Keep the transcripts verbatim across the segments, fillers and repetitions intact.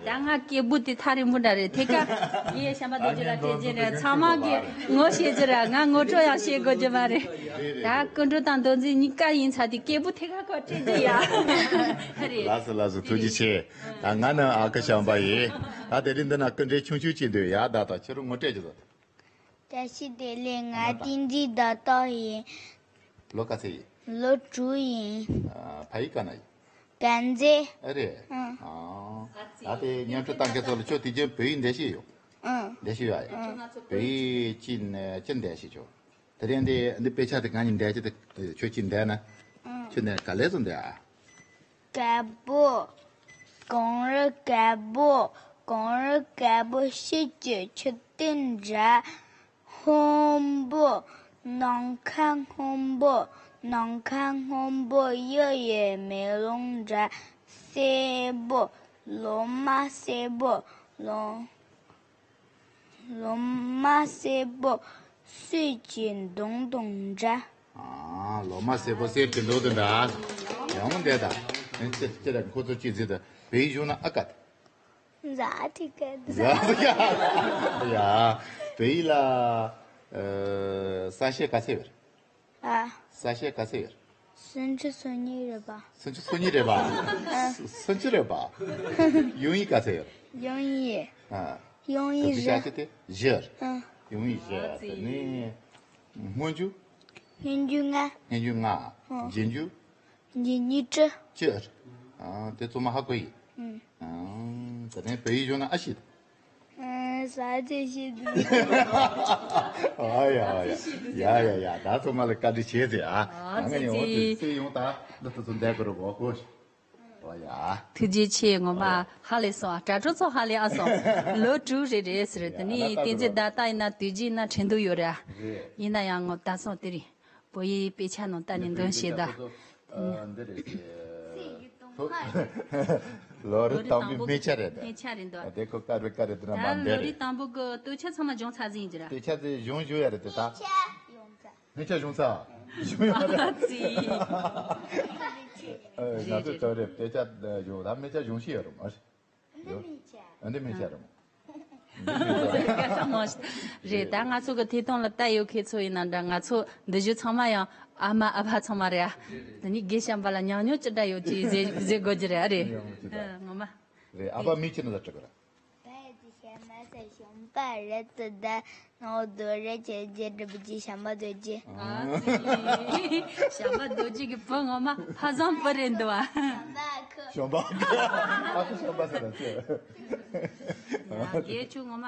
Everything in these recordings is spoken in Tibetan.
ད་ང་སྐད་འབོད་དེ་ཐག་རིང་པོ་འདྲ་རེད། ཐད་ཀར་ངས་བྱམས་པ་རྡོ་རྗེ་ལ་སྤྲད་རྒྱུ་རེད། ཚང་མ་གིས་ངོ་ཤེས་རྒྱུ་རེད། ང་ངོ་སྤྲོད་ཡང་བྱེད་དགོས་རྒྱུ་མ་རེད། ད་སྐུ་མགྲོན་དང་མདོ་འཛིན་གཉིས་ཀ་ཡིན་ཚར་དུས་སྐད་འབོད་ཐད་ཀར་ཁོ་སྤྲད་རྒྱུ་ཡ། རེད། ལགས་སོ་ལགས་སོ། ཐུགས་རྗེ་ཆེ། ད་ང་ནི་ཨ་ཁུ་བྱམས་པ་ཡིན། ད་དེ་རིང་འདི་ན་སྐུ་མགྲོན་ཆུང་ཆུང་ཅིག་འདུག་ཡ། ད་ད་ཁྱོད་རང་ངོ་སྤྲད་རྒྱུ་ད། བཀྲ་ཤིས་བདེ་ལེགས། ང་བསྟན་འཛིན་ཟླ་སྟོབས་ཡིན། ལོ་ག་ཚོད་ཡིན། ལོ་དྲུག་ཡིན། ཨ། ཕ་ཡུལ་ག་ན་ཡིན། དཀར་མཛེས། ཨ་རེད། ཨང་། ཨ། ད་དེ་བརྙན་འཕྲིན་ལྟ་མཁན་ཚོ་ལ་ཁྱོད་དེ་རྗེས་བོད་ཡིག་འགྲེལ་བཤད་ཡོད། ཨང་། འགྲེལ་བཤད་ཡོད་ཨ། ཨང་། བོད་ཡིག་ཅི་ནས་ཅི་འགྲེལ་བཤད་ཆོག་དེ་རིང་འདི་འདི་དཔེ་ཆ་དེ་གང་ཡིན་འགྲེལ་བཤད་དེ་ཁྱོད་ཅི་འགྲེལ་ན། ཨང་། ཁྱོད་ནས་ག་ལེ་ཚོ་འདི་ཨ། དཀར་པོ། གངས་རི་དཀར་པོ། གངས་རི་དཀར་པོ་ཤེལ་གྱི་ཆུ་དེ་འདྲ། སྔོན་པོ། ནམ་མཁའ་སྔོན་པོ། ནམ་མཁའ་སྔོན་པོ་གཡུ་ཡི་མེ་ལོང་འདྲ། སེར་པོ། ལོ་མ་སེར་པོ། ལོ། ལོ་མ་སེར་པོ་གསེར་གྱི་མདོག་དང་འདྲ། ཨ། ལོ་མ་སེར་པོ་གསེར་གྱི་མདོག་དང་འདྲ། ཡང་འདས་ད། ཨེ་ཅི་ཅི་རེད། ཁོ་ཚོ་ཅི་ཟེར་ད། བོད་ཡིག་སྦྱོང་ན་ཨ་ཀ་ད། ཟ་ཐི་ཀ་ད། ཟ་ཐི་ཀ་ཡ། བོད་ཡིག་ལ། ཨ། ས་བཤད་ག་ཚད་ཡོད། ཨ། ས་བཤད་ག་ཚད་ཡོད། སུམ་ཅུ་སོ་གཉིས་རེད་པ། སུམ་ཅུ་སོ་གཉིས་རེད་པ། ཨ། སུམ་ཅུ་རེད་པ། དབྱིན་ཡིག་ག་ཚད་ཡོད། དབྱིན་ཡིག་དབྱིན་ཡིག་བཞི། ཨ། དབྱིན་ཡིག་བཞི། ཨ། དབྱིན་ཡིག་བཞི། དེ་ནས་སྔོན་འཇུག་སྔོན་འཇུག་ལྔ། སྔོན་འཇུག་ལྔ། ཨ། རྗེས་འཇུག་རྗེས་འཇུག་བཅུ། བཅུ། ཨ། དེ་ཚང་མ་ཧ་གོ་ཡིན། ཨུམ། ཨ། དེ་ནས་བོད་ཡིག་སྦྱོང་ན་ཨ་ཤེས། ཨ། ས་ཆ་ཤེས་འདུག་ཨ་ཡ་ཡ་ཡ་ཡ་ཡ། ད་ཚང་མ་ལ་བཀའ་དྲིན་ཆེ་ཟེར་ཨ། ཨ། ང་ཚེ་ངས་འོ་ཚེ་དེ་སེ་ཡོང་ད་འདི་ཐུག་ཚོ་འདས་དགོས་རེད་གོ་གོ། ཨོ་ཡ། ཐུགས་རྗེ་ཆེ། ངོ་མ་ཨོ་ཡ། ཧ་ལས་སོང་ཨ། དྲ་གྲོགས་ཚོ་ཧ་ལས་ཨ་སོང་། ལོ་དྲུག་རེ་རེད་ཟེར། དེ་ནས་བསྟན་འཛིན་ཟླ་སྟག་ཡིན་ན་དུས་རྒྱུན་ན་ཁྲིན་ཏུ་ཡོད་རེད་ཨ། རེད། ཡིན་ན་ཡང་ངོ་ད་སོང་དེ་རིང་བོད་ཡིག་དཔེ་ཆ་ནང་ལྟ་ནས་འདོན་བྱེད་ད། ཨ། འདི་རེད་ཟེར། ལོ་རེ་དང་པོའི་སྨད་ཆ་རེད་ད། སྨད་ཆ་རེད་འདུག་དེ་ཁོ་ཀ་རེ་ཀ་རེ་དེ་ན་ད་མ་འདི་ལོ་རེ་རེད། དང་པོ་གི་སྟོད་ཆ་ཚང་མ་སྦྱོང་ཚར་ཟིན་གྱི་ར། སྟོད་ཆ་དེ་གཞུང་བཞུགས་ཡ་རེད་དེ་ད། སྨད་ཆ་སྦྱོང་ཚར། སྦྱོང་ཡ་རེད། ཨ་ཙི། ཨ། ང་ཚོ་ད་རེད་སྟོད་ཆ་སྦྱོང་ད་སྨད་ཆ་སྦྱོང་ཤེས་ཡ་རེད་མ་རེད། འདི་སྨད་ཆ། ཨ། འདི་སྨད་ཆ་རེད་མོ། རེད། ད་ང་ཚོ་གི་ཐད་གཏོང་ལ་ལྟ་ཡོད་མཁན་ཚོ་ཡིན་ན་འདྲ། ང་ཚོ་འདི་བཞུགས་ཚང་མ་ཡང་ཨ་མ་ཨ་ཕ་ཚང་མ་རེད་ཨ། དེ་ནི་དགེ་བཤམས་པ་ལ་ཉམས་མྱོང་ཅི་འདྲ་ཡོད་ཅེས་ཟེར་ཟེར་དགོས་ཀྱི་རེད་ཨ། རེད། ཉམས་མྱོང་ཅི་འདྲ། ཨ། ངོ་མ། རེད། ཨ་ཕ་མིང་ཅི་ནས་ལ་བྲི་དགོས་ར། བལ་གྱི་ཤ་མ་ཟ་ཞོན་པ་རེད་དུ་ད། ནོར་དུ་རེ་ཆེ་རྗེ་འགྲུབ་ཀྱི་བྱམས་པ་རྡོ་རྗེ། ཨ་ཙི། བྱམས་པ་རྡོ་རྗེ་གི་བུ་ངོ་མ་ཕ་བཟང་བུ་རེད་འདུག་བ། བྱམས་པ་ཁུ། བྱམས་པ་ཁུ། ཨ་ཁུ་བྱམས་པ་ཟེར་ན་ཅི། ཡ་རྒས་ཆུ་ངོ་མ་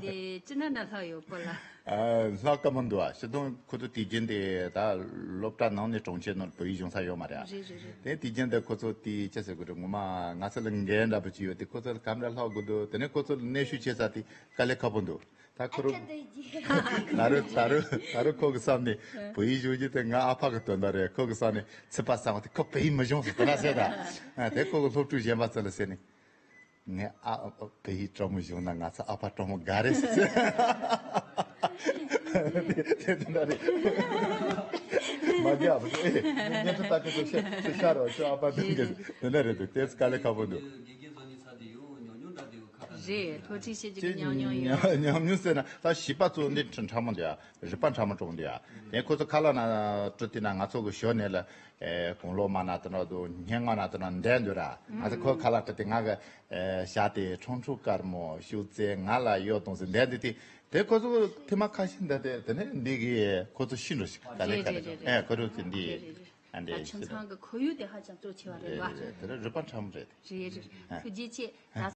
འདི་ཅི་འདྲ་འདྲ་ལྷག་ཡོད་པོ་ལ། ཨ། ལྷག་དཀའ་མོ་འདུག་བ། སྤྱིར་བཏང་ཁོ་ཚོ་དུས་རྒྱུན་དེ་ད་སློབ་གྲྭ་ནང་ནས་གྲོང་ཁྱེར་ནང་བོད་ཡིག་སྦྱོང་ས་ཡོད་མ་རེད་ཨ། རེད་རེད་རེད། དེ་དུས་རྒྱུན་དེ་ཁོ་ཚོ་དེ་ཅི་ཟེར་དགོས་རེད། ངོ་མ་ང་ཚོ་ལ་འགན་འདྲ་པོ་ཅིག་ཡོད་དེ། ཁོ་ཚོ་ལ་ག་འདྲ་ལྷག་དགོས་འདུག་དེ་ནས་ཁོ་ཚོ་ལ་གནོན་ཤུགས་ཆེ་ས་དེ་དཀའ་ལས་ཁག་པོ་འདུག་ད་ཁོ་རང་ད་རུང་ད་རུང་ད་རུང་ཁོ་གི་བསམ་ནས་བོད་ཡིག་སྦྱོང་རྒྱུ་དེ་ང་ཨ་ཕ་གི་དོན་དག་རེད། ཁོ་གི་བསམ་ནས་ཚིག་པ་གསང་བ་དེ་ཁོ་བོད་ཡིག་མི་སྦྱོང་ཟེར་དེ་འདྲ་ཟེར་ད། དེ་ཁོ་གི་སློབ་ཕྲུག་གཞན་པ་ཚོ་ལ་ཟེར་ནས། ངས་ཨ་ཨ་བོད་ཡིག་སྤྲང་མོ་སྦྱོང་ན་ང་ཚོ་ཨ་ཕ་སྤྲང་མོ་དགའ་རེད་ཟེར། དེ་དེ་འདྲ་རེད། མ་རྒྱག་པ་དེ་ཉན་ཐོས་ལྟ་མཁན་ཚོ་ཤ་ཤ་ཤ་རོགས། ཁྱོད་ཨ་ཕ་འདི་འདྲ་དེ་འདྲ་རེད་འདུག་དེ་དཀའ་ལས་ཁག་པོ་འདུག་རེད། ཐུགས་རྗེ་ཆེ་ཅིག་ཉམས་མྱོང་ཡོད། ཉམས་མྱོང་ཟེར་ན་ད་བྱིས་པ་ཚོ་འདི་ཁྲ་ཁྲ་མོ་འདི་ཡ། རིག་པ་ཕྲ་མོ་དྲགས་འདི་ཡ། དེ་ཁོ་ཚོ་ཁ་ལག་ན་སྤྲོད་དུས་ན་ང་ཚོ་གི་ཞོར་ནས་ལ། ཨེ། དགུང་ལོ་མ་ན་དུ་ན་དུ་སྙན་ངག་ན་དུ་ན་འདས་འདུག་ར། ང་ཚོ་ཁོ་ཁ་ལག་སྤྲོད་དུས་ང་གི་ཨེ། ཞྭ་དེ་ཁྲུང་ཁྲུང་དཀར་མོ་ཤུགས་རྩལ་ང་ལ་ཡོད་དང་ཟེར་འདས་འདུག་དེ་དེ་ཁོ་ཚོ་ཐེངས་མ་ཁ་ཤས་འདས་དེ་དེ་ནས་འདི་གི་ཁོ་ཚོ་ཤི་འགྲོ་ཞིག་ག་ལེ་ག་ལེ། རེད་རེད་རེད། ཨེ། ཁོ་ཚོ་གི་འདི། རེད་རེད་རེད། ཨ་འདི་ད་ཁྱིམ་ཚང་གི་ཁོར་ཡུག་དེ་ཧ་ཅང་གཙོ་ཆེ་བ་རེད་བ། རེད་རེད། དེ་རིག་པ་ཕྲ་མོ་རེད། རེད་རེད། ཨ། ཐུགས་རྗེ་ཆེ། ད།